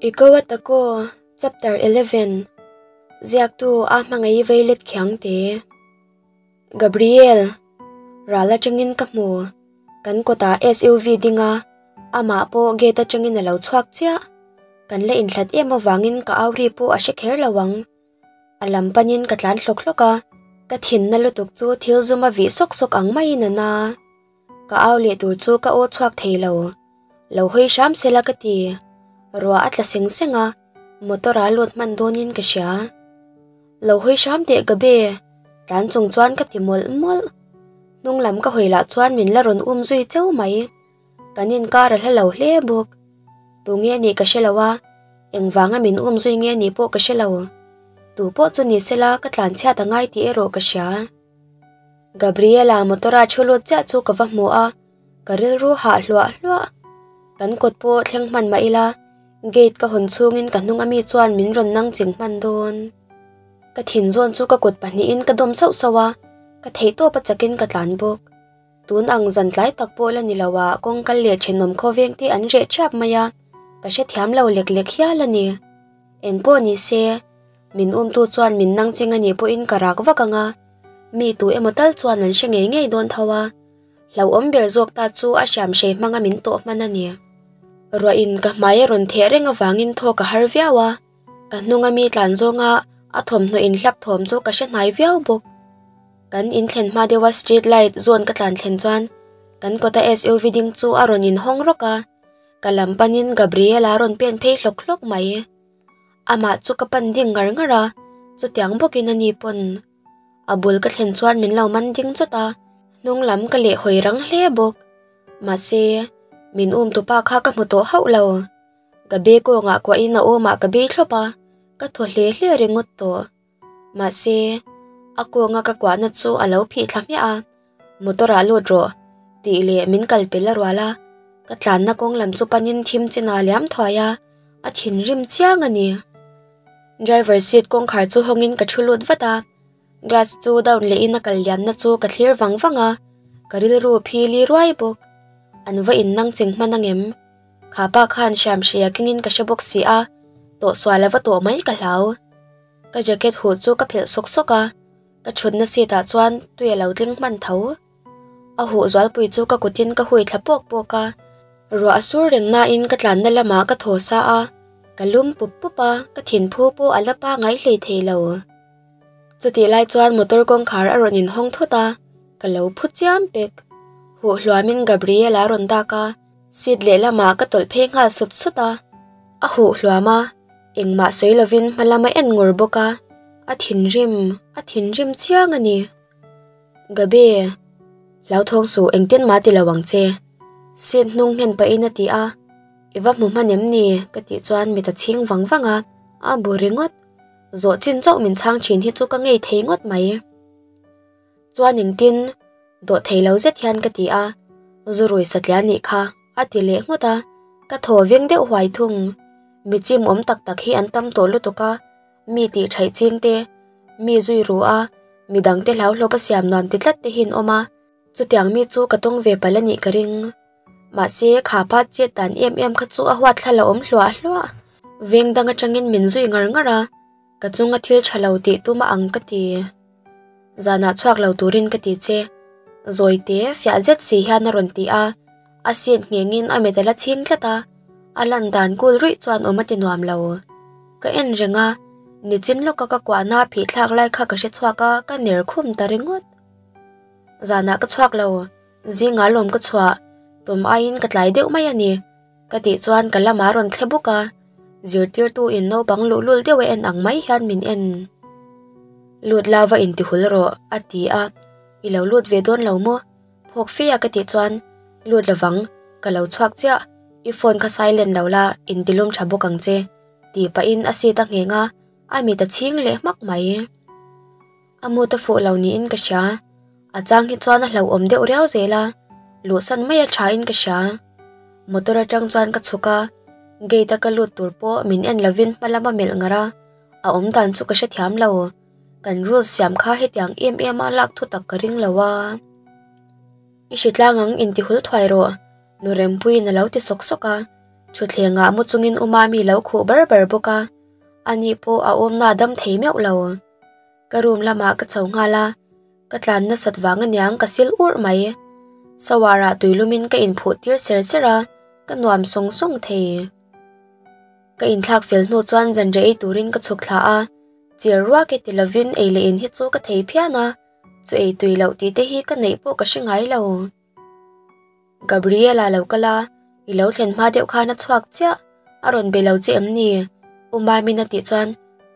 Ikaw at Ako, Chapter 11 Ziaktu a hmangaih veilet khiang te. Gabriel, Ral atangin ka hmu. Kan kawtah SUV ding a, amah pawh gate atangin a lo chhuak chiah. Kan la inhlat em avangin ka au ri pawh a hre kher lo ang. A lam panin ka tlan hlawk hlawk a, ka thinna lutuk chu thil zum a vih sawk sawk ang maiin a na. Ka au leh tur chu ka aw chhuak thei lo. Lo hawi hram sela ka ti. Ruah a tla seng seng a, motor a lut hman dawnin ka hria. Lo hawi hram teh ka be, tlan chung chuan ka ti mawlh mawlh. Hnung lam ka hawi lah chuan min la rawn um zui cheu mai. Kan inkar a hla lo hle bawk. Tunge nih ka hre lo a, engvanga min um zui nge nih pawh ka hre lo. Tu pawh chu ni sela ka tlanchhiat a ngai tih erawh ka hria. Gabriela motor-a thu lut chiah chu ka va hmu a, ka rilru hah hluah hluah. Kan kawt pawh thleng hman mah ila, gate ka hawn chhungin ka hnung ami chuan min rawn nang ching hman dawn. Ka thin zawn chu ka kut pahnihin ka dawm sauh sauh a, ka theihtawp a chakin ka tlan bawk. Tun ang zan tlai tak pawh la ni lo a, kawng kal leh thenawm khawveng te an reh thiap mai a, ka hrethiam lo lek lek hial a ni. Engpawh ni se, min umtu chuan min nang ching a nih pawhin ka rak vak ang a, Mi tu emaw tal chuan an hre ngei ngei dawn tho a, hlauhawm ber zawk ta chu a hriam hrei hmanga min tawh hman a ni. Ruahin ka hmai a rawn theh reng avangin thaw ka har viau a, ka hnunga mi tlan zawnga a thawmhnaw inhlap thawm chu ka hre hnai viau bawk. Kan inthlen hma deuha street light zawn ka tlan thlen chuan kan kawta SUV ding chu a rawn inhawng rawk a, ka lam panin Gabriel-a rawn pen phei hlawk hlawk mai. Amah chu ka pan ding ngar ngar a, chutiang bawkin ani pawn. A bul ka thlen chuan min lo man ding chawt a, hnung lam ka leh hawi rang hle bawk. Mahse, min um tupa kha ka hmu tawh hauh lo. Ka be kawngah kuahin a awmah ka bei thlawp a, ka thaw hle hle ringawt tawh. Mahse, a kawnga ka kuahna chu a lo phih thla hmiah a, Motor ah lut rawh, tih leh min kal pel a rual a, ka tlanna kawng lam chu panin thim chin a liam thuai a, a thinrim chiang a ni. Driver seat kawngkhar chu hawngin ka thu lut vat a, glass chu down lehin a kal liamna chu ka thlir vang vang a, ka rilru phili ruai bawk. An va innang ching hman angem? Kha pa khan hriam hria kengin ka hre bawk si a, tawhsual a va tawh mai ka hlau. Ka jacket huh chu ka phelh sawk sawk a, ka thutna seat ah chuan tui a lo tling hman tho. A huh zualpui chu ka kutin ka hui thla pawk pawk a, ruah a sur reng nain ka tlanna lamah ka thaw sa a, ka lum pup pup a, ka thinphu pawh a la pangai hlei thei lo. Chutih lai chuan motor kawngkhar a rawn inhawng thut a, ka lo phu chiam pek. Huh hluamin Gabriel a rawn dak a, seat lehlamah ka tawlh phei nghal sut sut a, a huh hluam a. Engmah sawi lovin hma lam a en ngur bawk a, a thinrim, a thinrim chiang a ni. Gabe, hlauthawng suh engtin mah ti lo ang che. Seat hnung nghen pahin a ti a, I va hmu hman em ni? ka tih chuan mit a chhing vang vang a, a bu ringawt. Zawh chin chauh min chhang thin hi chu ka ngei thei ngawt mai. Chuan engtin? Dawh thei lo zet hian ka ti a, Zurui satliah nih kha a ti leh nghut a, ka thaw veng deuh huai thung. Mi chim awm tak tak hi an tam tawh lutuk a, mi tih thaih ching te, mi zui ru a, mi dang te hlauhlawp a siam nuam ti tlat te hi an awm a, chutiang mi chu ka tawng ve palh a nih ka ring. Mahse, kha pa chet dan em em kha chu a huat thla la awm hluah hluah. Veng dang atangin min zui ngar ngar a, ka chunga thil tha lo tih tum a ang ka ti. Zanah chhuak lo turin ka ti che. Zawite fiah zet si hian a rawn ti a, a seat nghengin a mit a la chhing tlat a, a lan dan kul ruih chuan awm a ti nuam lo. Ka en reng a, nichin lawka ka kuahna phih thlak lai kha ka hre chhuak a, ka ner khum ta ringawt. Zanah ka chhuak lo, zingah lawm ka chhuah, tum aiin ka tlai deuh mai a ni, ka tih chuan ka lamah a rawn thle bawk a. Zirtirtu in naupang luhlul deuh a en ang mai hian min en. Lut la va intihul rawh, a ti a. I lo lut ve dawn lo maw? Phawk fe a ka tih chuan, Lut lovang, ka lo chhuak chiah. I phone kha silent lo la, intilum tha bawk ang che, tih pahin a seat a ngheng a, a mit a chhing leh hmak mai. A mut a fuh lo niin ka hria. A chang hi chuan a hlauhawm deuh riau zel a, luhsan mai a tha in ka hria. Motor atang chuan ka chhuk a, gate a ka lut tur pawh min en lovin hma lama melh ngar a, a awm dan chu ka hrethiam lo. Kan rules siam kha hetiang em em a lak thu tak ka ring lo a. I hritlang ang intihul thuai rawh, Nu Rempuiin a lo ti sawk sawk a. Thutthlengah mu chungin u Mami lo khuh bar bar bawk a, ani pawh a awmna dam thei meuh lo. Ka room lamah ka chho nghal a, ka tlan nasat vang aniang ka sil urh mai. Shower ah tuilumin ka inphuh tir ser ser a, ka nuam sawng sawng thei. Ka inthlak fel hnu chuan zanriah ei turin ka chhuk thla a, chir ruak e ti lovin ei leh in hi chu ka thei phian a, chu ei tui loh tih te hi ka neih pawh ka hre ngai lo. Gabriela lo kal a, i lo thlen hma deuh khan a chhuak chiah, a rawn be lo che em ni? U Maimin a tih chuan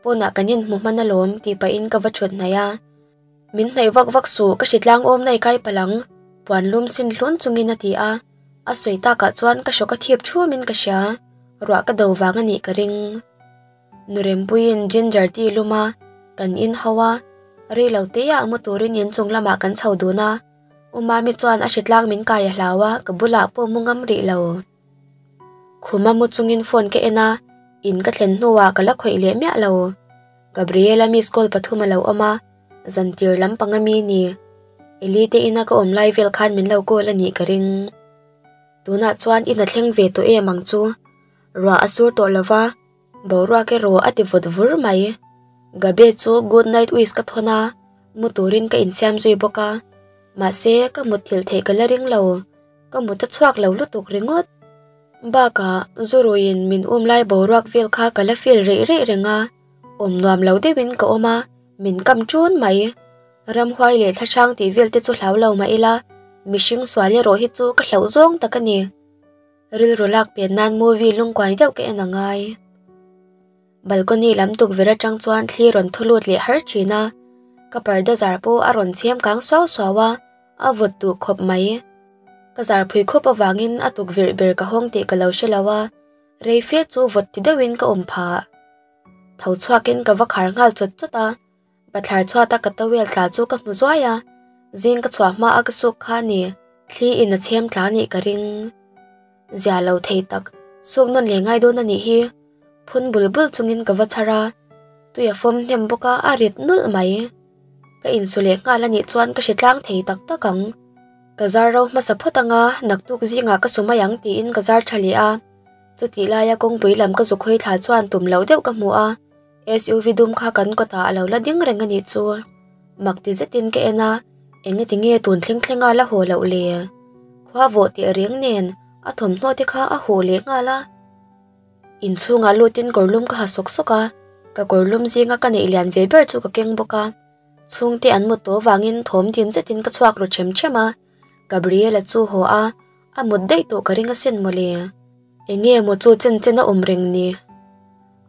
pawnah kan inhmu hman alawm tih pahin ka va thut hnaih a. Min hnaih vak vak suh, ka hritlang awm na i kai palh ang, puan lum sin hlun chungin a ti a, a sawi takah chuan ka hrawk a thip thumin ka hria, ruah ka do vang a nih ka ring. Nurempuiin ginger tea lum a, kan in ho a, rei lo te ah mu turin inchung lamah kan chho dun a, U Mami chuan a hritlang min kai a hlau a, ka bulah pawh mu ngam rih lo. Khuma mu chungin phone ka en a, in ka thlen hnuah ka la khawih leh miah lo. Gabriela miss call pathum a lo awm a, zantir lampang ami ni. Eli te ina ka awm lai vel khan min lo call a nih ka ring. Tunah chuan in a thleng ve tawh em ang chu. Ruah a sur tawh lova, boruak erawh a ti vawt vur mai. Gabe chu good night wish ka thawn a, mu turin ka insiam zui bawk a. Mahse, ka mutthilh theih ka la ring lo. Ka mut a chhuak lo lutuk ringawt. Bakah, Zuruiin min um lai boruak vel kha ka la feel reih reih reng a, awm nuam lo deuhin ka awm a, min kam ṭun mai. Ramhuai leh thlahrang tih vel te chu hlau lo mah ila, mihring sual erawh hi chu ka hlauh zawng tak a ni. Rilru lak pen nan movie lungkuai deuh ka en a ngai. Balcony lam tukverh atang chuan thli rawn thu lut leh har thin a, ka parda zar pawh a rawn chhem kang suau suau a, a vawt duh khawp mai. Ka zar phui khawp avangin a tukverh ber ka hawng tih ka lo hre lo a, rei fe chu vawt ti deuhin ka awm phah. Tho chhuakin ka va khar nghal chawt chawt a, Bathlar chhuata ka towel tla chu ka hmu zuai a, zing ka chhuah hma a ka suk kha ni, thli in a chhem tla nih ka ring. Zia lo thei tak, suk nawn leh ngai dawn a nih hi. Phun bul bul chungin ka va chhar a, tui a fawm hnem bawk a, a rit nulh mai. Ka insu leh nghal a nih chuan ka hre tlang thei tak tak ang. Ka zar ro hmasa phawt ang a, naktuk zingah ka su mai ang tiin ka zar tha leh a. Chutih laia kawngpui lam ka zuk hawi thla chuan tum loh deuh ka hmu a. SUV dum kha kan kawtah a lo la ding reng a nih chu. Mak ti zetin ka en a, eng eti nge tun thleng thleng a la haw loh le? Khua vawh teh reng nen a thawmhnaw te kha a huh leh nghal a. Inchhungah lutin kawrlum ka ha sawk sawk a, ka kawrlum zinga ka neih lian ve ber chu ka keng bawk a. Chhungte an mut tawh vangin thawm dim zetin ka chhuak ru ṭhem ṭhem a, Gabriela chu haw a, a mut daih tawh ka ring asin mawle. Eng nge maw chu chen chen a awm reng ni?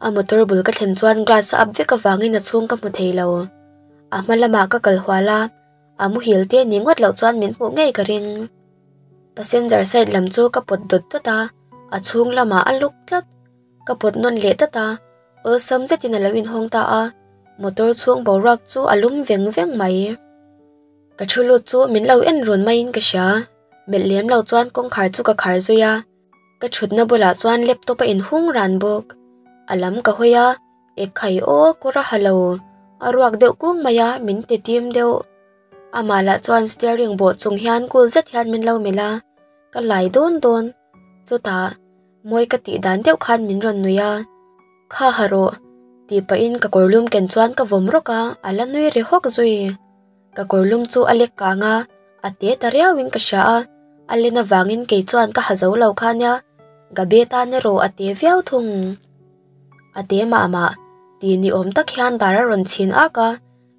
A motor bul ka thlen chuan glass a up vek avangin a chhung ka hmu thei lo. A hma lamah ka kal hual a, a muhil te ni ngawt loh chuan min hmuh ngei ka ring. Passenger side lam chu ka pawt dawt dawt a, a chhung lamah a luk tlat. Ka pawt nawn leh dat a, awlsam zetin a lo inhawng ta a, motor chhung boruak chu a lum veng veng mai. Ka thu lut chu min lo en run maiin ka hria, melh lem lo chuan kawngkhar chu ka khar zui a. Ka thutna bulah chuan laptop a inhung ran bawk. A lam ka hawi a, ekhai aw kawr a ha lo, a ruak deuh kung mai a, min ti tim deuh. Amah lah chuan steering bawh chung hian cool zet hian min lo melh a, ka lai dawn dawn. Chutah, mawi ka tih dan deuh khan min rawn nui a, Kha ha rawh, tih pahin ka kawrlum ken chuan ka vawm rawk a, a la nui ri hawk zui. Ka kawrlum chu a lek kang a, a te ta riauin ka hria a, a len avangin kei chuan ka ha zo lo kha nia, Gabe tan erawh a te viau thung. A te mah mah, ti ni awm tak hian dar a rawn chhin ak a,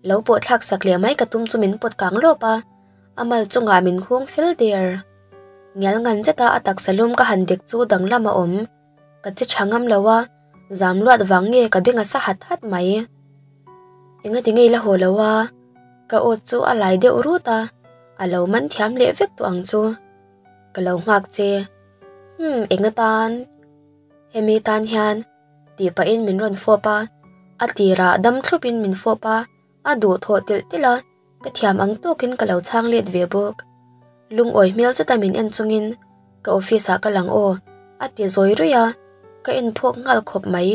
lo pawh thlak sak leh mai ka tum chu min pawt kang lawp a, a mal chungah min hung fel der. Ngial ngan zeta a taksa lum ka han dek chu danglam a awm. Ka che tha ngam lo a, zam luat vang nge ka beng a sa hat hat mai. Engati ngei la haw lo a, ka aw chu a lai deuh rut a, a lo man thiam leh vek tawh ang chu. Ka lo nghak che. Hmm, eng atan? Hemi tan hian tih pahin min rawn fawp a, a tirah dam thlupin min fawp a, a duhthawh telh telh a. Ka thiam ang tawkin ka lo chhang let ve bawk. Lungawi hmel zeta min en chungin ka office ah ka lang aw a ti zawi ruih a, ka en phawk nghal khawp mai.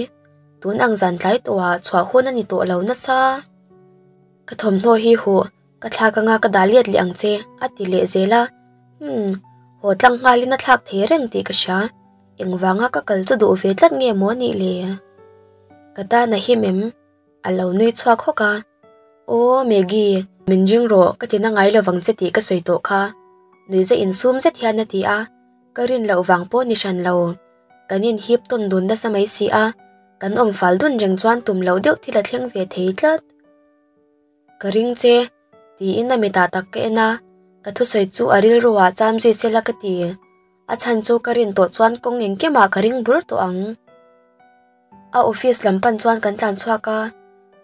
Tun ang zan tlai tawhah chhuah hun a ni tawh lo nasa. Ka thawmhnaw hi huh, ka thlak anga ka dah let leh ang che a ti leh zel a. Hmm, haw tlang nghalin a thlak thei reng tih ka hria. Engvanga ka kal chu duh ve tlat nge maw anih le? Ka tan a him em? A lo nui chhuak hawk a. Aw Maggie, min ring rawh, ka tina ngai lovang che tih ka sawi tawh kha. Nuiza insum zet hian a ti a, ka rin loh vang pawh ni hran lo. Kan inhip tawn dun nasa mai si a, kan awm fal dun reng chuan tum loh deuh thil a thleng ve thei tlat. Ka ring che, tiin a mitah tak ka en a, ka thusawi chu a rilru ah cham zui sela ka ti. A chhan chu ka rin tawh chuan kawng engkimah ka ring bur tawh ang. A office lam pan chuan kan tlan chhuak a,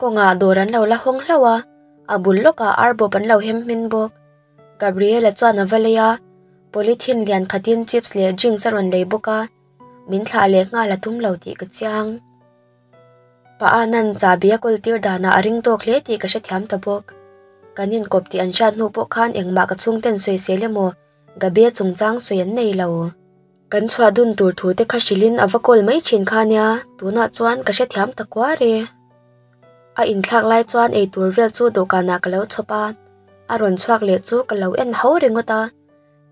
kawngah dawr an lo la hawng hlauh a, a bul lawkah arbawp an lo hem hmin bawk. Gabriela chuan a va lei a, polythene lian khatin chips leh drinks a rawn lei bawk a, min thlah leh nghal a tum lo tih ka chiang. Pa Anan chahbi a kawl tir danah a ring tawk hle tih ka hrethiam ta bawk. Kan inkawp tih an hriat hnu pawh khan engmah ka chhungten sawisel emaw Gabe chungchang sawi an nei lo. Kan chhuah dun tur thu te kha hrilhin a va kawl mai thin kha nia, tunah chuan ka hrethiam ta kuar e. A inthlak lai chuan eitur vel chu dawhkanah ka lo chhawp a, a rawn chhuak leh chu ka lo en ho ringawt a.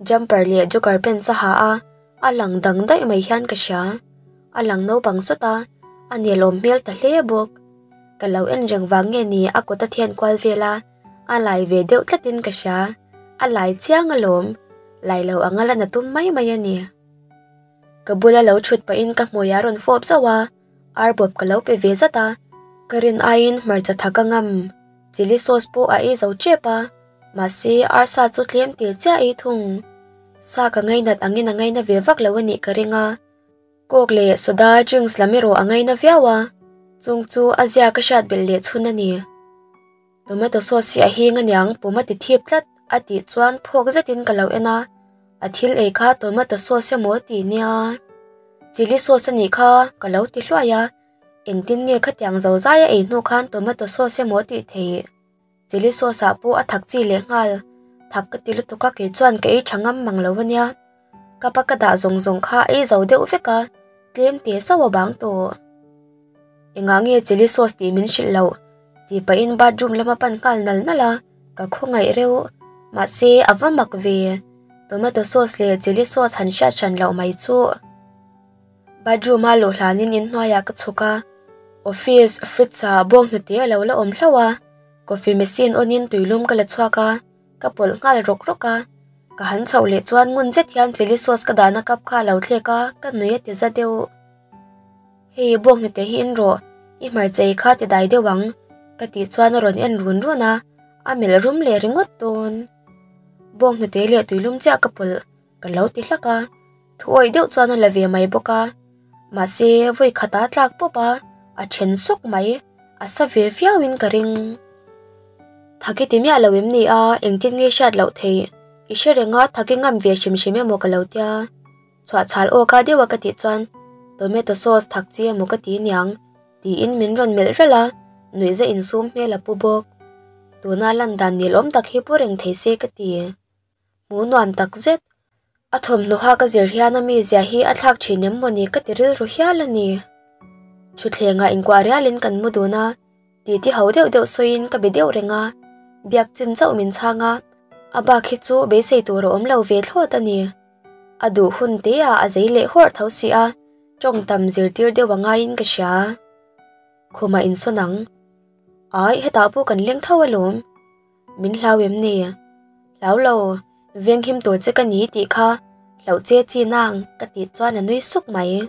Jumper leh jogger pants a ha a, a lang dang daih mai hian ka hria. A lang naupang sawt a, a nelawm hmel ta hle bawk. Ka lo en reng vang nge ni a kut a thian kual vel a, A lai ve deuh tlatin ka hria, a lai chiang alawm, lai lo anga la na tum mai mai a ni. Ka bula lo thut pahin ka hmui a rawn fawp zauh a, arbawp ka lo pe ve zat a, ka rin aiin hmarcha thak a ngam, chilli sauce pawh a ei zo tep a, mahse arsa chu tlem te chiah ei thung. Sa ka ngainat angin a ngaina ve vak lo a nih ka ring a. Coke leh soda drinks lam erawh a ngaina viau a, chung chu a zia ka hriat belh leh chhun a ni. Tomato sauce hi a hing aniang pum a ti thip tlat a tih chuan phawk zetin ka lo en a, a thil ei kha tomato sauce emaw tih nia. Chilli sauce a nih kha ka lo ti hluai a, engtin nge khatiang zo zai a ei hnu khan tomato sauce emaw tih theih. Chilli sauce ah pawh a thak chi leh nghal, thak ka ti lutuk a kei chuan ka ei tha ngam mang lo ania. Cup a ka dah zawng zawng kha ei zo deuh vek a, tlem te chauh a bang tawh. Engah nge chilli sauce tih min hrilh loh? Tih pahin bathroom lama pan nghal nal nal a, ka khawngaih reuh. Mahse, a va mak ve. Tomato sauce leh chilli sauce han hriat hran loh mai chuh. Bathroom a luh hlanin inhnuaiah ka chhuk a, office fridge ah bawnghnute a lo la awm hlauh a, coffee machine on in tuilum ka la chhuak a, ka pawlh nghal rawk rawk a, ka han chhoh leh chuan ngun zet hian chilli sauce ka dahna cup kha a lo thlek a, ka nui a ti za deuh. Hei bawnghnute hi in rawh, i hmarcha ei kha ti dai deuh ang, ka tih chuan a rawn en run run a, a melh rum leh ringawt dawn. Bawnghnute leh tuilum chiah ka pawlh ka lo ti hlak a, thuawih deuh chuan a la ve mai bawk a, mahse vawi khat a tlak pawp a, a then sawk mai, a sa ve viau in ka ring. Thaki ti miah lo em ni a, engtin nge hriat loh theih, i hre reng a thaki ngam ve hrim hrim emaw ka lo tia. Chhuah chhal aw ka deuh a ka tih chuan tomato sauce thak chi emaw ka ti niang tiin min rawn melh ralh a, nuihza insum hmel a pu bawk. Tuna lan dan nilawm tak hi pu reng thei se ka ti. Hmuh nuam tak zet. A thawmhnaw ha ka zir hian a mizia hi a thlak thin em mawni ka ti rilru hial a ni. Thutthlengah inkuah rialin kan mu dun a. Titi ho deuh deuh sawiin ka be deuh reng a, biak chin chauh min chhang a, a bak hi chu beisei tur a awm lo ve thlawt a ni. A duh hun te ah a zei leh hawrh tho si a, tawng tam zirtir deuh a ngaiin ka hria. Khumah insawn ang. Ai, hetah pawh kan leng tho alawm. Min hlau em ni? Hlau lo, venghim tur che ka ni tih kha hlauh che chi nang ka tih chuan a nui suk mai.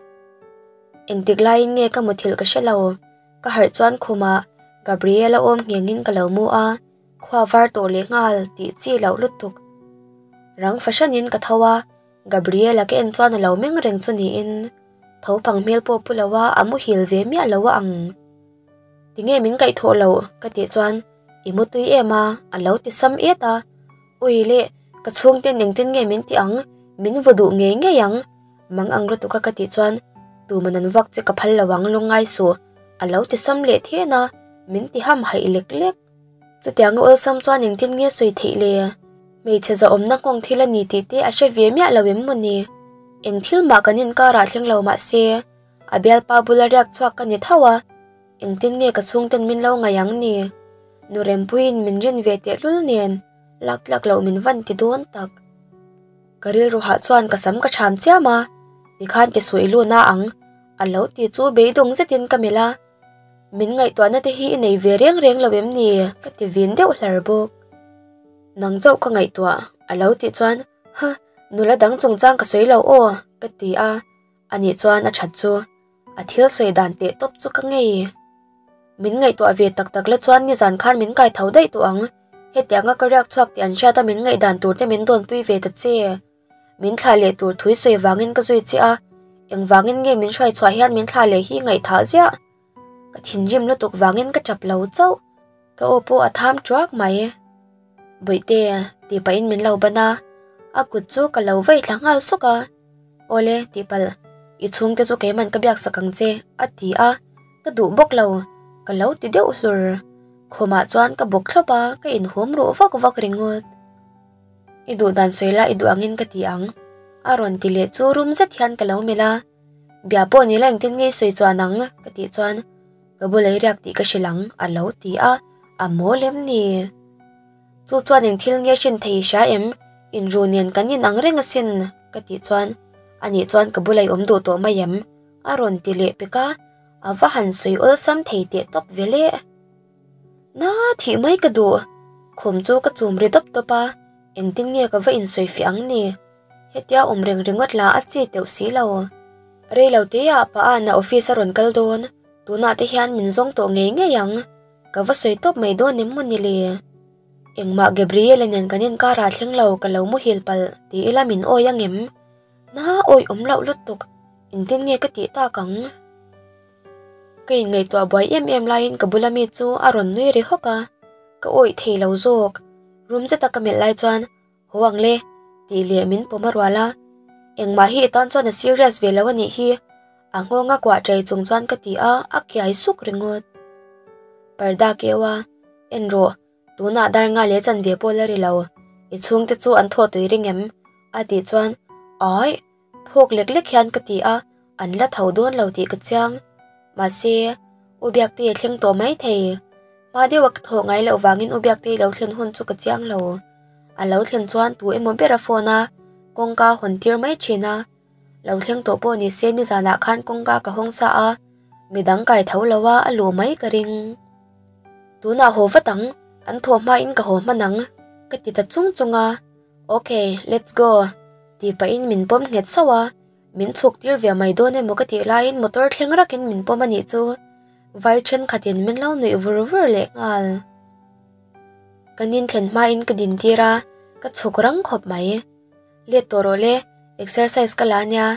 Engtik laiin nge ka muthilh ka hre lo. Ka harh chuan khumah Gabriela awm nghengin ka lo mu a, khua var tawh leh nghal tih chi loh lutuk. Rang fahranin ka tho a, Gabriela ka en chuan a lo meng reng chu niin tho phang hmel pawh pu lo a, a muhil ve miah lo a ang. Tinge min kaihthawh loh ka tih chuan i mu tui em a, a lo ti sam et a. Ui leh, ka chhungten engtin nge min ti ang, min vaw duh ngei ngei ang. Mang ang lutuk a ka tih chuan tuman an vak che ka phal lo ang lungngai suh a lo ti sam leh then a, min ti ham haih lek lek. Chutiang a awlsam chuan engtin nge sawi theih le? Hmeichhe zahawmna nghawng thil a ni tih te a hre ve miah lo em mawni? Eng thil mah kan inkarah thleng lo mah se, a bialpa bula riak chhuak ka ni tho a, engtin nge ka chhungten min lo ngaih ang ni? Nu Rempuiin min rin ve tehlul nen lak tlak loh min van ti dawn tak. Ka rilru hah chuan ka sam ka ṭham chiam a, Tikhan ke suh i lu na ang, a lo ti chu beidawng zetin ka melh a. Min ngaihtuahna te hi i nei ve reng reng lo em ni? ka ti vin deuh hlar bawk. Nang chauh ka ngaihtuah, a lo tih chuan, Huh, nula dang chungchang ka sawi lo aw, ka ti a. Anih chuan a that chu. A thil sawi dan teh tawp chu ka ngei. Min ngaihtuah ve tak tak la chuan nizan khan min kai tho daih tawh ang. Hetianga ka riak chhuak tih an hriat a min ngaihdan tur te min dawnpui ve ta che. Min thlah leh tur thui sawi vangin ka zui che a, engvangin nge min hruai chhuah hian min thlah leh hi ngaihthah ziah? Ka thinrim lutuk vangin ka tap lo chauh. Ka aw pawh a tham tuak mai. Bawihte, tih pahin min lo ban a, a kut chu ka lo vei thla nghal sawk a. Awle, tih palh, i chhungte chu keiman ka biak sak ang che, a ti a, ka duh bawk lo, ka lo ti deuh hlur. Khumah chuan ka bawk thlawp a, ka inhum ruh vak vak ringawt. I duh dan sawi la i duh angin ka ti ang. A rawn ti leh chu rum zet hian ka lo melh a. Bia pawh ni la engtin nge i sawi chuan ang? Ka tih chuan ka bula i riak tih ka hrilh ang a lo ti a, a mawl em ni? Chu chuan eng thil nge hrin thei i hria em? Inru nen kan in ang reng asin ka tih chuan anih chuan ka bula i awm duh tawh mai em? A rawn ti leh pek a, a va han sawi awlsam thei teh tawp ve le. Na thih mai ka duh. Khum chu ka chum ri dawp dawp a, engtin nge ka va insawi fiah ang ni? Hetia awm reng ringawt lah a chi teuh si lo. Rei lo te ah pa Ana office a rawn kal dawn, tunah te hian min zawng tawh ngei ngei ang. Ka va sawi tawp mai dawn em maw ni le? Engmah Gabriel-a nen kan inkar ah thleng lo ka lo muhil palh ti ila min awi ang em? Na awi awm loh lutuk, engtin nge ka tih tak ang? Ka inngaihtuah buai em em laiin ka bula mi chu a rawn nui ri hawk a, ka awih thei lo zawk. Rum zeta ka melh lai chuan, Haw ang le, tih leh min pawm a rual a. Engmah hi i tan chuan a serious ve lo a nih hi, a nghawng a kuah chei chung chuan ka ti a, a kiai suk ringawt. Parda keu a, En rawh, tunah dar nga leh chanve pawh la ri lo, i chhungte chu an thaw tui ring em? a tih chuan, Aih, Phawk lek lek hian ka ti a, an la tho dawn lo tih ka chiang. Mahse, U Biaktei a thleng tawh mai thei. Hma deuha ka thawh ngai loh vangin U Biaktei lo thlen hun chu ka chiang lo. A lo thlen chuan tu emaw ber a phone a, kawngka hawn tir mai thin a. Lo thleng tawh pawh ni se nizanah khan kawngka ka hawng sa a, midang kai tho lo a, a luh mai ka ring. Tunah haw vat ang, an thawh hmain ka haw hman ang, ka ti ta chung chung a. Ok, let's go, tih pahin min pawm nghet sauh a, min chhuk tir ve mai dawn emaw ka tih laiin motor thleng rakin min pawm a nih chu, vai thenkhatin min lo nuih vur vur leh nghal. Ka nin thlen hmain ka din tir a, ka chhuk rang khawp mai. Let tawh rawh le, exercise ka la ania,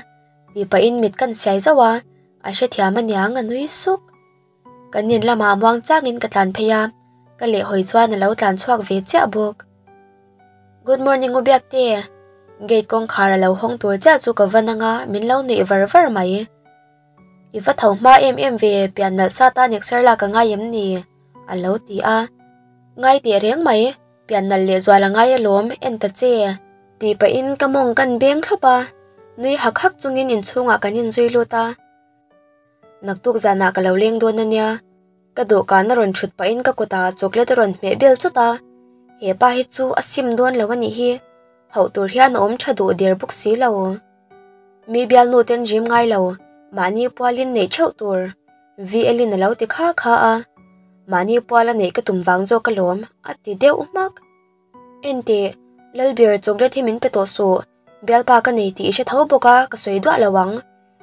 tih pahin mit kan siai zauh a, a hrethiam aniang a nui suk. Kan in lamah muang changin ka tlan phei a, ka lehhawi chuan a lo tlan chhuak ve chiah bawk. Good morning U Biakte, gate kawngkhar a lo hawng tur chiah chu ka va nang a, min lo nuih var var mai. I va tho hma em em ve, pian nalh sa tan exer lak a ngai em ni? a lo ti a. Ngai teh reng mai, pian nalh lehzual a ngai alawm, en ta che. Tih pahin ka mawng kan beng thlawp a, nui hak hak chungin inchhungah kan inzui lut a. Naktuk zanah ka lo leng dawn ania. Ka dawhkan a rawn thut pahin ka kutah chocolate a rawn hmeh bel chawt a. He pa hi chu a sim dawn lo anih hi. Hauh tur hian a awm tha duh der bawk si lo. Mi bialnu ten rim ngai lo, mahni pualin neih theuh tur. VL in a lo ti kha kha a. Mahni puala neih ka tum vang zawk alawm, a ti deuh hmak. Enteh, Lalber chocolate hi min pe tawh suh. Bialpa ka nei tih i hre tho bawk a, ka sawi duah lo ang.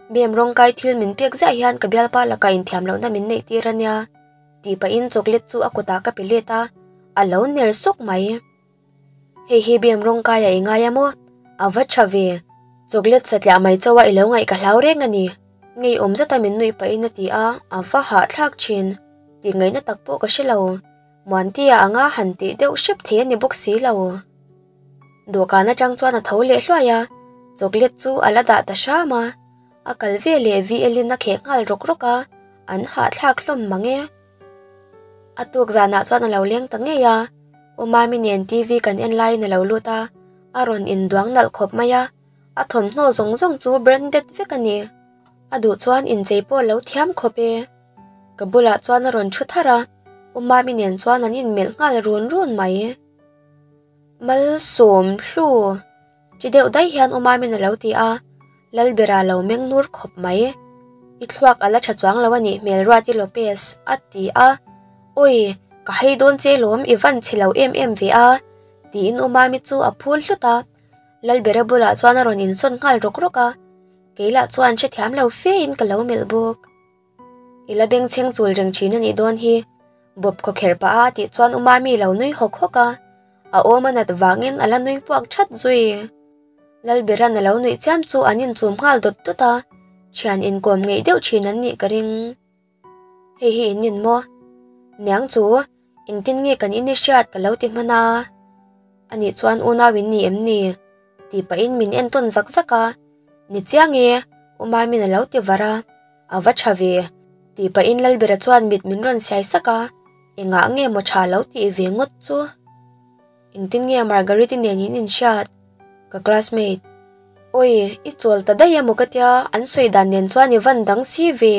Mem rawngkai thil min pek ziah hian ka bialpa lakah inthiam lohna min neih tir a nia. Tih pahin chocolate chu a kutah ka pe let a, a lo ner sawk mai. Hei hi bem rawngkai a i ngai a maw? A va tha ve. Chocolate satliah mai chauha i lo ngaih ka hlau reng a ni. Ngeiawm zeta min nuih pahin a ti a, a va hahthlak thin. Tih ngaihna tak pawh ka hre lo. Muantia anga han tih deuh hrep thei a ni bawk si lo. Dawhkan atang chuan a tho leh hluai a, chocolate chu a la dah ta hram a. A kal ve leh VL in a kheh nghal rawk rawk a, an hahthlak hlawm mang e. A tuk zanah chuan a lo leng ta ngei a, U Mami nen TV kan en laiin a lo lut a, a rawn induang nalh khawp mai a, a thawmhnaw zawng zawng chu branded vek a ni. A duh chuan inchei pawh a lo thiam khawp e. Ka bulah chuan a rawn thu tharh a, U Mami nen chuan an inmelh nghal run run mai. Malsawm hlu chi deuh daih hian U Mami'n a lo ti a, Lalbera lo meng nur khawp mai. I thluak a la tha chuang lo a nih hmel Ruati Lopez, a ti a. Awi, ka hei dawn che lawm i van chhe lo em em ve a, tiin U Mami chu a phul hlut a. Lalbera bulah chuan a rawn insawn nghal rawk rawk a, kei lah chuan hrethiam lo fe in ka lo melh bawk. I la bengchheng chul reng thin a nih dawn hi, bawp khawkherh pah a tih chuan U Mami lo nui hawk hawk a, a awm a nat vangin a la nui puak that zui. Lalberan a lo nuih chiam chu an inchum nghal dawt dawt a, thian inkawm ngeih deuh thin an nih ka ring. Hei hi in in maw? Niang chu, engtin nge kan in i hriat ka lo ti hman a. Anih chuan unau in ni em ni? Tih pahin min entawn zak zak a. Ni chiang e, U Maimin a lo ti var a. A va tha ve, tih pahin Lalbera chuan mit min rawn siai sak a. Engah nge maw tha lo tih ve ngawt chu? Engtin nge Margaret-i nen in inhriat? Ka classmate. Awi, i chawl ta daih emaw ka tia, an sawi dan nen chuan i van dang si ve.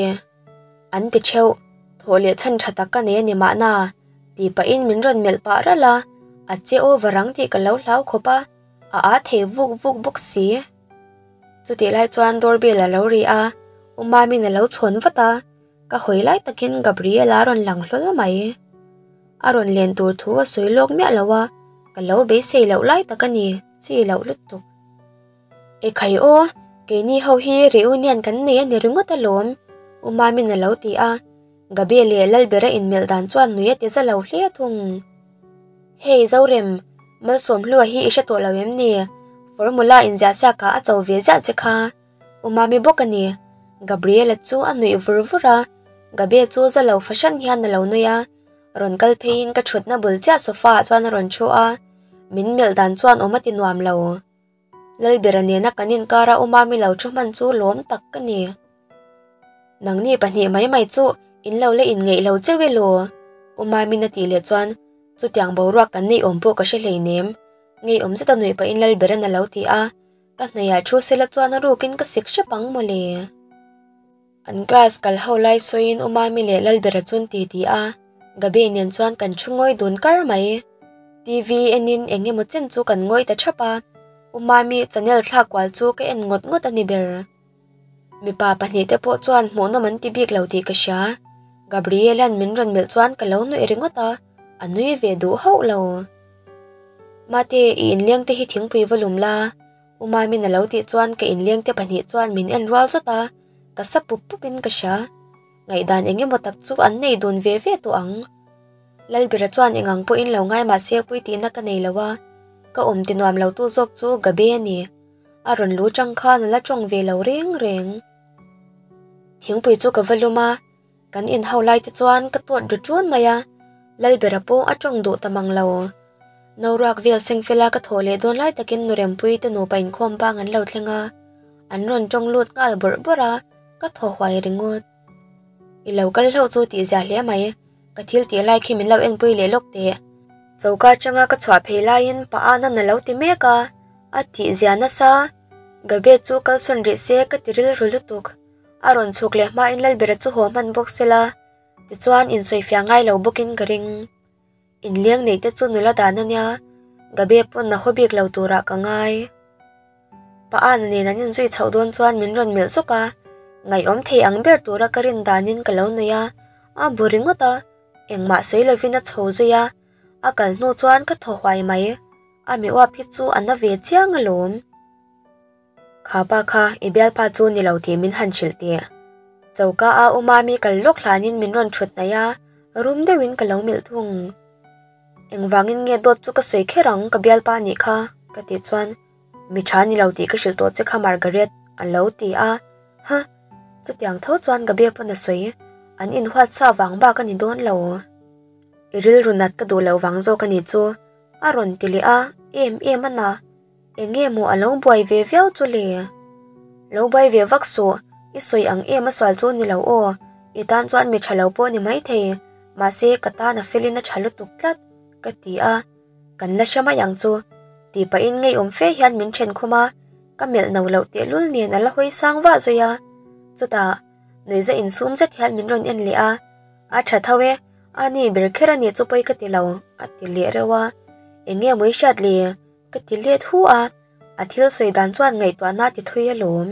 An ti theuh, thawh leh chhan tha tak ka nei a ni mahna, tih pahin min rawn melh pah ralh a, a che over ang tih ka lo hlau khawp a, a aa thei vuk vuk bawk si. Chutih lai chuan doorbell a lo ri a, U Mami'n a lo chhawn vat a, Ka hawi lai takin Gabriela a rawn lang hlawl mai. A rawn len tur thu a sawi lawk miah lo a, ka lo beisei loh lai tak a ni, chi loh lutuk. Ekhai aw, keini ho hi reunion kan nei a ni ringawt alawm, U Mamin a lo ti a, Gabi leh Lalbera inmelh dan chuan nui a ti za lo hle thung. Hey Zorem, Malsawmhlua hi i hre tawh lo em ni? Formula inziahsiakah a cho ve ziah che kha. U Mami bawk a ni. Gabriela chu a nuih vur vur a, Gabe chu za lo fahran hian a lo nui a, rawn kal pheiin ka thutna bul chiah sofa ah chuan a rawn thu a, min melh dan chuan awm a ti nuam lo. Lalbera nena kan inkara U Mami lo thu hman chu lawm tak ka ni. Nangni pahnih mai mai chu in lo la inngeih lo cheu elaw? U Mami'n a tih leh chuan chutiang boruak kan neih awm pawh ka hre hleinem, ngeiawm zeta nuih pahin Lalbera'n a lo ti a. Ka hnaihah thu sela chuan a rukin ka sik hrep ang mawle. An class kal ho lai sawiin U Mami leh Lalbera chuan ti ti a, Gabi nen chuan kan thu ngawi dun kar mai. TV enin eng emaw chen chu kan ngawi ta thap a, U Mami channel thlak kual chu ka en ngawt ngawt a ni ber. Mipa pahnihte pawh chuan hmuhnawm an ti bik lo tih ka hria. Gabriela'n min rawn melh chuan ka lo nuih ringawt a, a nui ve duh hauh lo. Mate, i inleng te hi thingpui va lum la, U Mami'n a lo tih chuan ka inleng te pahnih chuan min en rual zawt a, ka sa pup pup in ka hria. Ngaihdan eng emaw tak chu an nei dun ve ve tawh ang. Lalbira chuan eng ang pawhin lo ngai mahse pui tihna ka nei lo a, ka awm ti nuam lo tu zawk chu Gabe a ni. A rawn lu chang khan a la tawng ve lo reng reng. Thingpui chu ka va lum a, kan inhau lai te chuan ka tawt ru ṭun mai a, Lalbera pawh a tawng duh ta mang lo. Noruak vel seng fela ka thawh leh dawn lai takin Nurempuii te nupa inkhawm bang an lo thleng a, an rawn tawng lut nghal bawrh bawrh a, ka thaw huai ringawt. I lo kal hlauh chu tih zia hle mai, ka thil tih lai khi min lo enpui leh lawk teh. Choka atanga ka chhuah phei laiin pa Anand a lo ti mek a, a tih zia nasa. Gabe chu kalsawn rih se ka ti rilru lutuk. A rawn chhuk leh hmain Lalbera chu haw hman bawk sela, tichuan insawifiah ngai lo bawkin ka ring. Inleng neih te chu nula dan a nia, Gabe pawn a haw bik lo turah ka ngai. Pa Ana nen an inzui chhoh dawn chuan min rawn melh zawk a, ngaihawm thei ang ber tura ka rin danin ka lo nui a, a bu ringawt a, engmah sawi lovin a chho zui a, a kal hnu chuan ka thaw huai mai, a mi uap hi chu a na ve chiang alawm. Kha pa kha i bialpa chu ni lo tih min han hrilh teh. Choka a U Mami kal lawk hlanin min rawn thut hnaih a, rum deuhin ka lo melh thung. Engvangin nge dawt chu ka sawi kher ang ka bialpa nih kha ka tih chuan mi tha ni lo tih ka hrilh tawh che kha Margaret a lo ti a, ha chutiang tho chuan ka bia pawn a sawi an inhuat sa vang bak a ni dawn lo. I rilru nat ka duh loh vang zawk a nih chu a rawn ti leh a, em em a na. Eng nge maw a lo buai ve viau chu le? Lo buai ve vak suh, i sawi ang em a sual chu ni lo aw, i tan chuan mi tha lo pawh ni maithei, mahse ka tan a felin a tha lutuk tlat, ka ti a, kan la hre mai ang chu, tih pahin ngeiawm fe hian min then khum a, ka melh no loh tehlul nen a la hawi sang vah zui a, chutah nuihza insum zet hian min rawn en leh a, a tha tho e, a ni ber kher a nih chu pawi ka ti lo, a ti leh reuh a, eng nge maw i hriat le? Ka ti let hu a, a thil sawi dan chuan ngaihtuahna a ti thui alawm.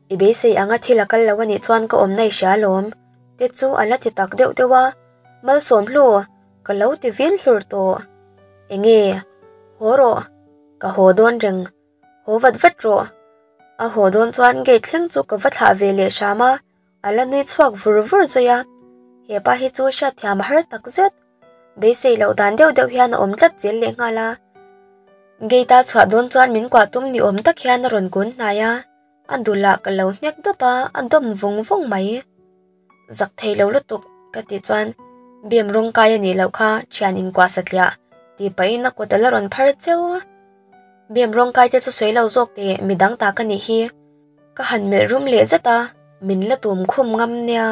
I beisei anga thil a kal lo anih chuan ka awmna i hria alawm te chu a la ti tak deuh deuh a, Malsawmhlu ka lo ti vin hlur tawh. Enge? Haw rawh. Ka haw dawn reng. Haw vat vat rawh. A haw dawn chuan gate thleng chu ka va thlah ve leh hram a, a la nui chhuak vur vur zui a. Hepa hi chu hriatthiam a har tak zet. Beisei loh dan deuh deuh hian a awm tlat zel leh nghal a. Gate a chhuah dawn chuan min kuah tum ni awm tak hian a rawn kun hnai a, a dulah ka lo hnek dawp a, a dawm vung vung mai. Zak thei lo lutuk ka tih chuan bem rawng kai a nih loh kha thian inkuah satliah tih pahin a kut a la rawn phar cheu a. Bem rawng kai te chu sawi lo zawk teh midang ta ka nih hi. Ka han melh rum leh zet a, min la tum khum ngam nia.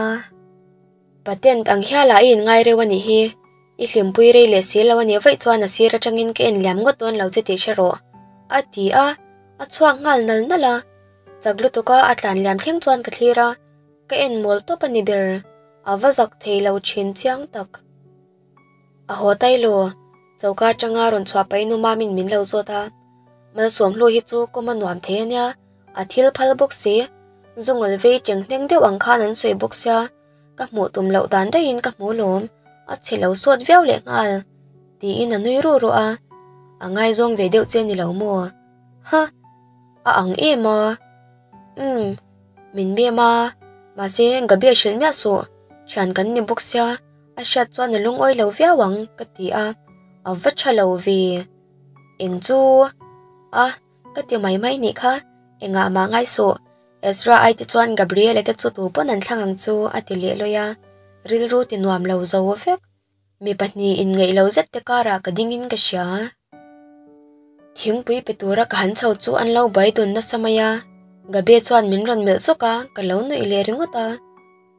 Patent ang hialah i inngai reuh a nih hi. I hlimpui rei leh si lo a nih vaih chuan a sir atangin ka en liam ngawt dawn lo che tih hre rawh, a ti a, a chhuak nghal nal nal a. Chak lutuka a tlan liam thleng chuan ka thlir a, ka en mawl tawp a ni ber, a va zak thei lo thin chiang tak. A haw tai lo, choka atanga rawn chhuah pahin u Mamin min lo zawt a, Malsawmhlu hi chu kawm a nuam thei a nia, a thil phal bawk si, zungawl vei cheng hneng deuh ang khan an sawi bawk sia, ka hmuh tum loh dan daihin ka hmu lawm, a chhe lo sawt viau leh nghal, tiin a nui ruh ruh a, a ngaizawng ve deuh che ni lo maw? Ha! A ang em a? Umm, min bem a, mahse Gabi a hrilh miah suh, thian kan ni bawk sia, a hriat chuan a lungawi lo viau ang ka ti a, a va tha lo ve. Eng chu? A, ka ti mai mai nih kha, engah mah ngai suh, Ezra ai te chuan Gabriel-a te chu tu pawn an thlang ang chu a ti leh lawi a, rilru ti nuam lo zo vek. Mi pahnih inngeih lo zet te karah ka ding in ka hria. Thingpui pe tura ka han chho chu an lo buai dun nasa mai a, Gabe chuan min rawn melh zawk a, ka lo nuih leh ringawt a.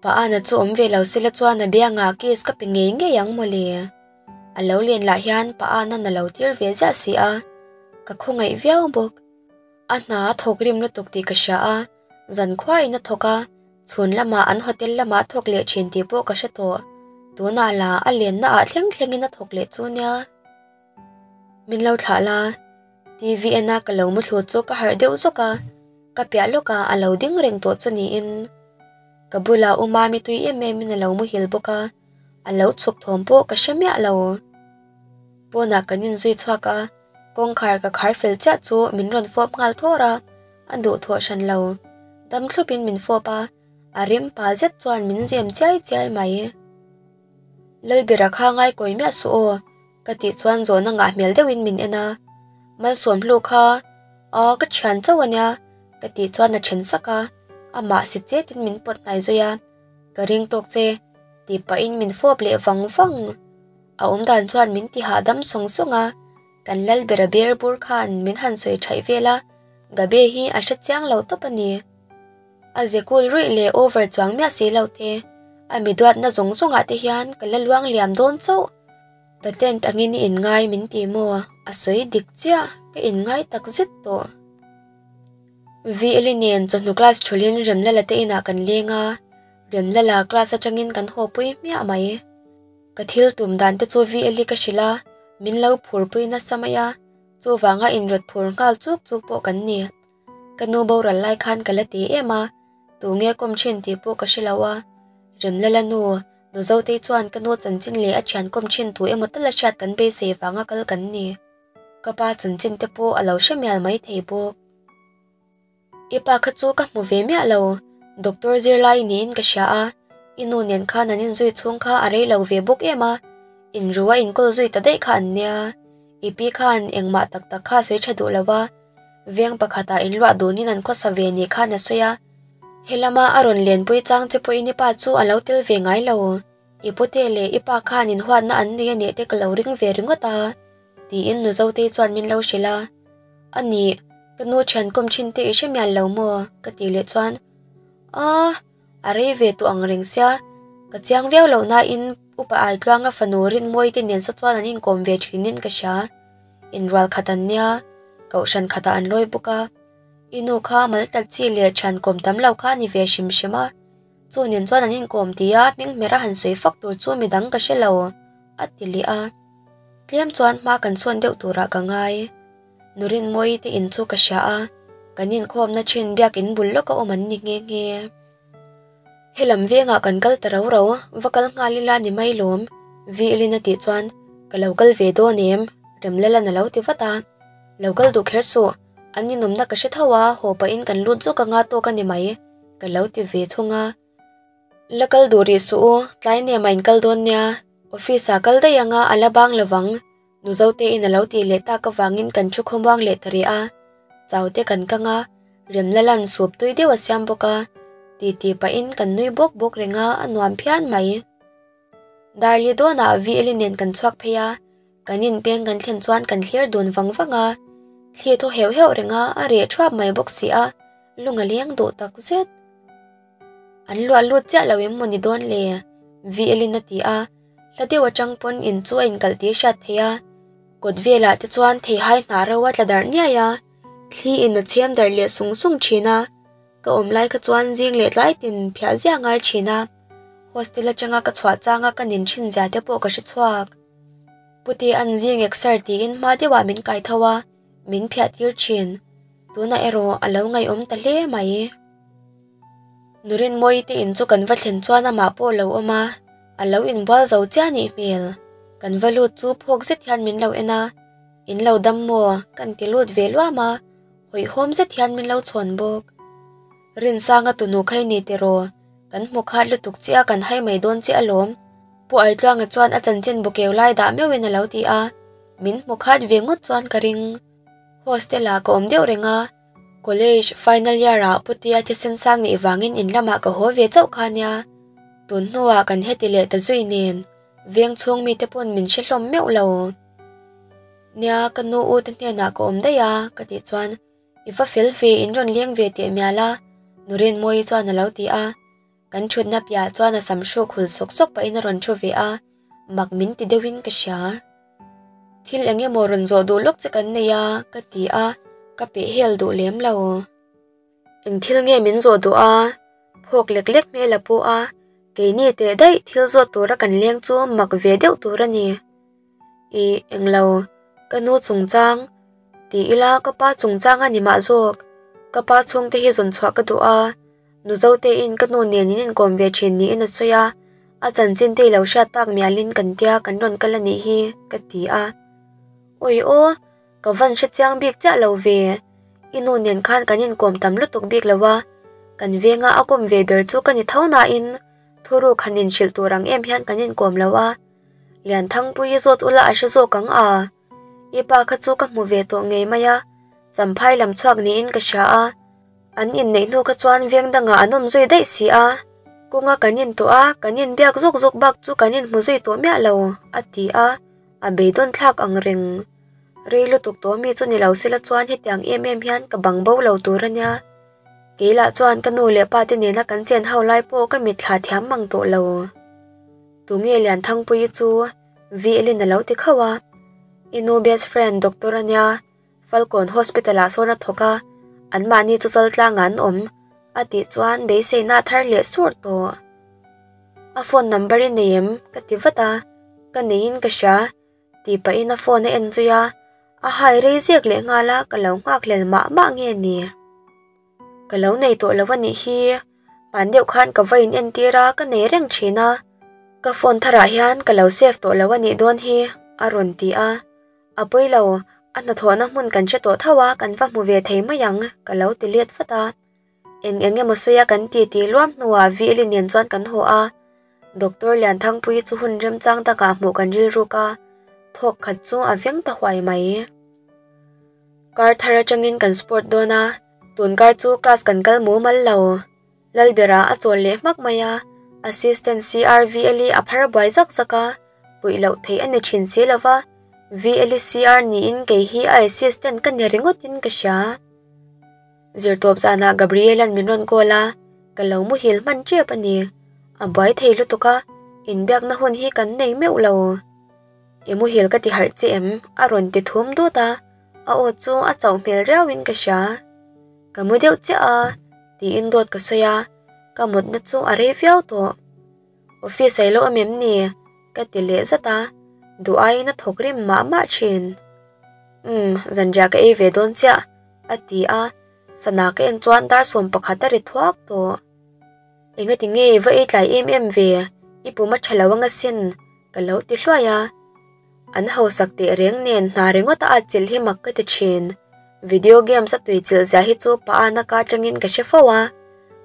Pa Ana chu awm ve lo sela chuan a biangah kiss ka pe ngei ngei ang mawle. A lo len lah hian Pa Ana'n a lo tir ve ziah si a, ka khawngaih viau bawk. A hna a thawk rim lutuk tih ka hria a, zankhuain a thawk a, chhun lamah an hotel lamah a thawk leh thin tih pawh ka hre tawh. Tunah lah a lenna ah thleng thlengin a thawk leh chu nia. Min lo thlah la, TV en a ka lo mu thlu chu ka harh deuh zawk a, ka piah lawkah a lo ding reng tawh chu niin. Ka bulah u Mami tui em em in a lo muhil bawk a, a lo chhuk thawm pawh ka hre miah lo. Pawnah kan inzui chhuak a. Kawngkhar ka khar fel chiah chu min rawn fawp nghal thawr a, a duhthawh hran lo. Dam thlupin min fawp a, a rim pa zet chuan min zem chiai chiai mai. Lalbera kha ngaikawi miah suh aw, ka tih chuan zawhna ngah hmel deuhin min en a. Malsawmhlu kha, Aw ka thian chauh a nia, ka tih chuan a then sak a, amah si chetin min pawt hnai zui a, Ka ring tawk che, tih pahin min fawp leh vang vang. A awm dan chuan min ti hahdam sawng sawng a, kan Lalbera ber bur khan min han sawi thaih vel a, Gabe hi a hre chiang lo tawp a ni. A ze kul ruih leh over chuang miah si lo te, a mi duatna zawng zawngah te hian ka la luang liam dawn chauh. Patent angin i inngai min ti maw? A sawi dik chiah, ka inngai tak zet tawh. VL-i nen chawhnu class thulin Remlala te inah kan leng a, Remlala class atangin kan haw pui hmiah mai. Ka thil tum dan te chu VL-i ka hrilh a, min lo phurpui nasa mai a, chuvanga inrawt phur nghal chuk chuk pawh kan ni. Ka nu boral lai khan ka la ti em a, tunge kawm thin tih pawh ka hre lo a. Remlala nu, Nu Zotei chuan ka nu chanchin leh a thian kawm thin tu emaw tal a hriat kan beisei vanga kal kan ni. Ka pa chanchin te pawh a lo hre mial mai thei bawk. I pa kha chu ka hmu ve miah lo, doctor zirlai niin ka hria a, i nu nen khan an inzui chhung kha a rei lo ve bawk em a, inru a inkawl zui ta daih kha an nia. I pi khan engmah tak tak kha a sawi tha duh lo a, veng pakhatah inluah dunin an khawsa ve ni khan a sawi a, helama a rawn lenpui chang che pawhin i pa chu a lo tel ve ngai lo, i pute leh i pa khan inhuatna an nei a nih te ka lo ring ve ringawt a. Tiin nu Zotei chuan min lo hrilh a, A nih, ka nu thian kawm thin te i hre mial lo maw? ka tih leh chuan, Aaa, a rei ve tawh ang reng sia, ka chiang viau loh nain Upa Aitluanga fanu Rinmawii te nen saw chuan an inkawm ve thinin ka hria. Inrual khat an nia, kohhran khatah an lawi bawk a. I nu kha mal tlat chi leh thian kawm tam lo kha a ni ve hrim hrim a, chu nen chuan an inkawm tia hming hmera han sawi fak tur chu midang ka hre lo, a ti leh a. Tlem chuan hma kan sawn deuh turah ka ngai. Nurinmawii te in chu ka hria a, Kan inkhawmna thin biakin bul lawka awm an ni nghe nghe. Helam vengah kan kal ta rau rau, va kal nghal ila ni mai lawm, Vlin a tih chuan, Ka lo kal ve dawn em? Remlalan a lo ti vat a. Lo kal duh kher suh, an inawmna ka hre tho a, haw pahin kan lut zawk anga tawk a ni mai, ka lo ti ve thung a. La kal duh rih suh u, tlai nem a inkal dawn nia, office ah kal daih anga a la bang lovang, Nu Zotein a lo tih leh tak avangin kan thu khawmuang leh ta rih a, chau te kan kang a, remna lan sup tui deuh a siam bawk a, titi pahin kan nui bawk bawk reng a, a nuam phian mai. Darli dawnah VL-i nen kan chhuak phei a, kan inpeng kan thlen chuan kan thlir dun vang vang a, thli thaw heuh heuh reng a, a reh thuap mai bawk si a, lung a leng duh tak zet. An luah lut chiah lo em maw ni dawn le? VL-in a ti a, hla deuh atang pawn in chu a inkalh tih a hriat theih a, kawt velah te chuan theihai hnah ro a tla darh niai a, thli in a chhem darh leh sung sung thin a, ka awm lai kha chuan zing leh tlai tin phiah ziah ngai thin a, hostel atanga ka chhuah changa ka nin thin zia te pawh ka hre chhuak. Pute an zing exer tiin hma deuhah min kai tho a, min phiah tir thin. Tunah erawh a lo ngaihawm ta hle mai. Nurinmawii te in chu kan va thlen chuan amah pawh a lo awm a, a lo inbual zo chiah nih hmel. Kan va lut chu phawk zet hian min lo en a, In lo dam maw? Kan ti lut ve luam a, hawihhawm zet hian min lo chhawn bawk. Rinsanga tunu kha i ni tiraw? Kan hmu khat lutuk chiah a kan hai mai dawn che alawm. Pu Aitluanga chuan a chanchin bukeu lai dah meuhin a lo ti a, min hmu khat ve ngawt chuan ka ring. Hostel ah ka awm deuh reng a, College final year ah Putia thisen sang nih vangin in lamah ka haw ve chauh kha nia. Tun hnuah kan heti leh ta zui nen, veng chhung mite pawn min hre hlawm meuh lo. Nia, ka nu u te hnenah ka awm daih a, ka tih chuan, I va fel ve, in rawn leng ve teh mial a, Nurinmawii chuan a lo ti a. Kan thutna piah chuan a sam hruk hul sawk sawk pahin a rawn thu ve a, mak min ti deuhin ka hria. Thil eng emaw rawn zawh duh lawk che kan nei a, ka ti a, ka peh hel duh lem lo. Eng thil nge min zawh duh a? Phawk lek lek hmel a pu a, keini teh daih thil zawt tura kan leng chu mak ve deuh tur a ni. Ih, englo, ka nu chungchang, ti ila ka pa chungchang a ni mah zawk. Ka pa chhungte hi zawn chhuah ka duh a, nu Zotein ka nu nen in inkawm ve thin niin a sawi a, a chanchin te i lo hriat tak mialin kan tia kan rawn kal a nih hi, ka ti a. Awi aw, ka van hre chiang bik chiah lo ve, i nu nen khan kan inkawm tam lutuk bik lo a, kan venga a kawm ve ber chu ka ni tho nain thuruk han inhrilh tur ang em hian kan inkawm lo a. Lianthangpuii zawt ula a hre zawk ang a, i pa kha chu ka hmu ve tawh ngei mai a, champhai lam chhuak niin ka hria a, an inneih hnu kha chuan veng dangah an awm zui daih si a, kawnga kan in tawh a, kan inbiak zawk zawk bak chu kan inhmu zui tawh miah lo, a ti a, a beidawn thlak ang reng. Rei lutuk tawh mi chu ni lo sela chuan hetiang em em hian ka bang bo lo tur a nia. Kei lah chuan ka nu leh pa te nena kan chen ho lai pawh ka mitthla thiam mang tawh lo. Tunge Lianthangpuii chu VL-in a lo ti khauh a, I nu best friend doctor a nia, Falkawn Hospital ah sawn a thawk a, anmahni chu chaltlangah an awm, a tih chuan beiseina a thar leh sur tawh. A phone number i nei em? ka ti vat a, ka neiin ka hria, tih pahin a phone a en zui a, a hai rei zek leh nghal a, ka lo nghakhlel mah mah nge ni? Ka lo nei tawh lo a nih hi, hman deuh khan ka va in entir a ka nei reng thin a, ka phone tharah hian ka lo save tawh lo a nih dawn hi a rawn ti a, a pawi lo, a hnathawhna hmun kan hre tawh tho a kan va hmu ve thei mai ang ka lo ti let vat a, eng eng emaw sawi a kan ti tih luam hnuah Vili nen chuan kan haw a, Doctor Lianthangpuii chu hun remchang takah hmuh kan rilruk a, thawk khat chu a veng ta huai mai. Kar thar atangin kan sport dawn a, tun kar chu class kan kal mumal lo. Lalbera a chawl leh hmak mai a, Assistant CRVL-i a phar buai zak zak a, puih loh theih a ni thin si lo va, VL-i CR niin kei hi a assistant ka ni ringawtin ka hria. Zirtawp zanah Gabriel-a'n min rawn call a, ka lo muhil hman tep a ni. A buai thei lutuk a, inbiakna hun hi kan nei meuh lo. I muhil ka ti harh che em? a rawn ti thum dut a, a aw chu a chauh hmel riauin ka hria. Ka mu deuh chiah a, tiin dawt ka sawi a, ka mutna chu a rei viau tawh. Office a i lo awm em ni? ka ti leh zat a, duh aiin a thawk rim mah mah thin. Umm, zanriah ka ei ve dawn chiah, a ti a. Sana ka en chuan dar 11 a ri thuak tawh. Engati nge i va ei tlai em em ve, i pum a tha lo anga sin, ka lo ti hluai a. An hausak teh reng nen hna ringawt a atchilh hi mak ka ti thin. Video games a tuichilh zia hi chu pa a naka atangin ka hre fo a.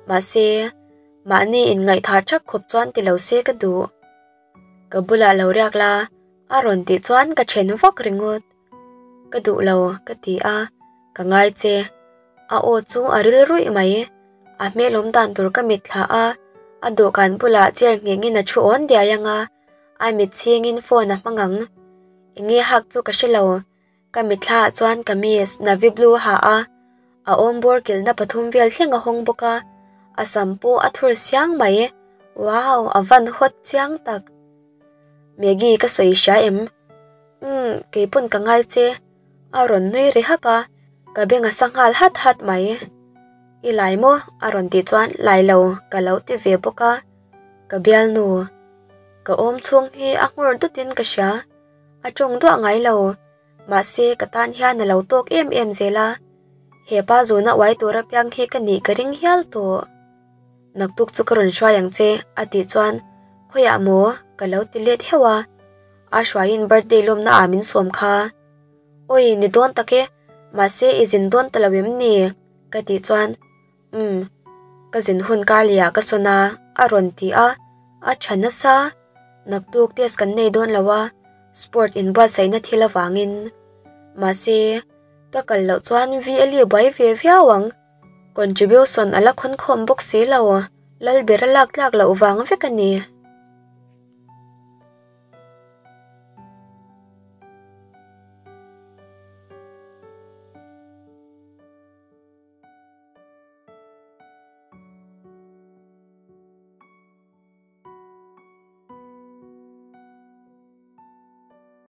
Mahse, mahni inngaihthah thak khawp chuan ti lo se ka duh. Ka bulah lo riak la, a rawn tih chuan ka then vak ringawt. Ka duh lo, ka ti a, ka ngai che. A aw chu a ril ruih mai. A hmel awm dan tur ka mitthla a, a dawhkan bulah chair nghengin a thu awn diai ang a, a mit chhingin phone a hmang ang. Enge hak chu ka hre lo. Ka mitthla ah chuan kamis navy blue a ha a, a awm bawr kilhna pathum vel thleng a hawng bawk a, a sam pawh a thur siang mai. Wow, a van hot chiang tak. Maggie ka sawi hria em? Umm, kei pawn ka ngai che. A rawn nui ri hak a, ka beng a sa nghal hat hat mai. I lai maw? A rawn tih chuan lai lo ka lo ti ve bawk a. Ka bialnu. Ka awm chhung hi a nghawr dutin ka hria. A tawng duah ngai lo. Mahse, ka tan hian a lo tawk em em zel a. He pa zuna uai tur apiang hi ka nih ka ring hial tawh. Naktuk chu ka rawn hruai ang che, a tih chuan, Khawiah maw? ka lo ti let heuh a. A hruaiin birthday lawmna ah min sawm kha. Awi, ni dawn tak e, mahse i zin dawn ta lo em ni? ka tih chuan, Umm, ka zin hun kar leh ah ka sawn a, a rawn ti a, a tha nasa. Naktuk test kan nei dawn lo a, sport inbuatsaihna thil avangin. Mahse, ka kal loh chuan VLE buai ve viau ang. Contribution a la khawn khawm bawk si lo, Lalbera lak tlak loh vang vek a ni.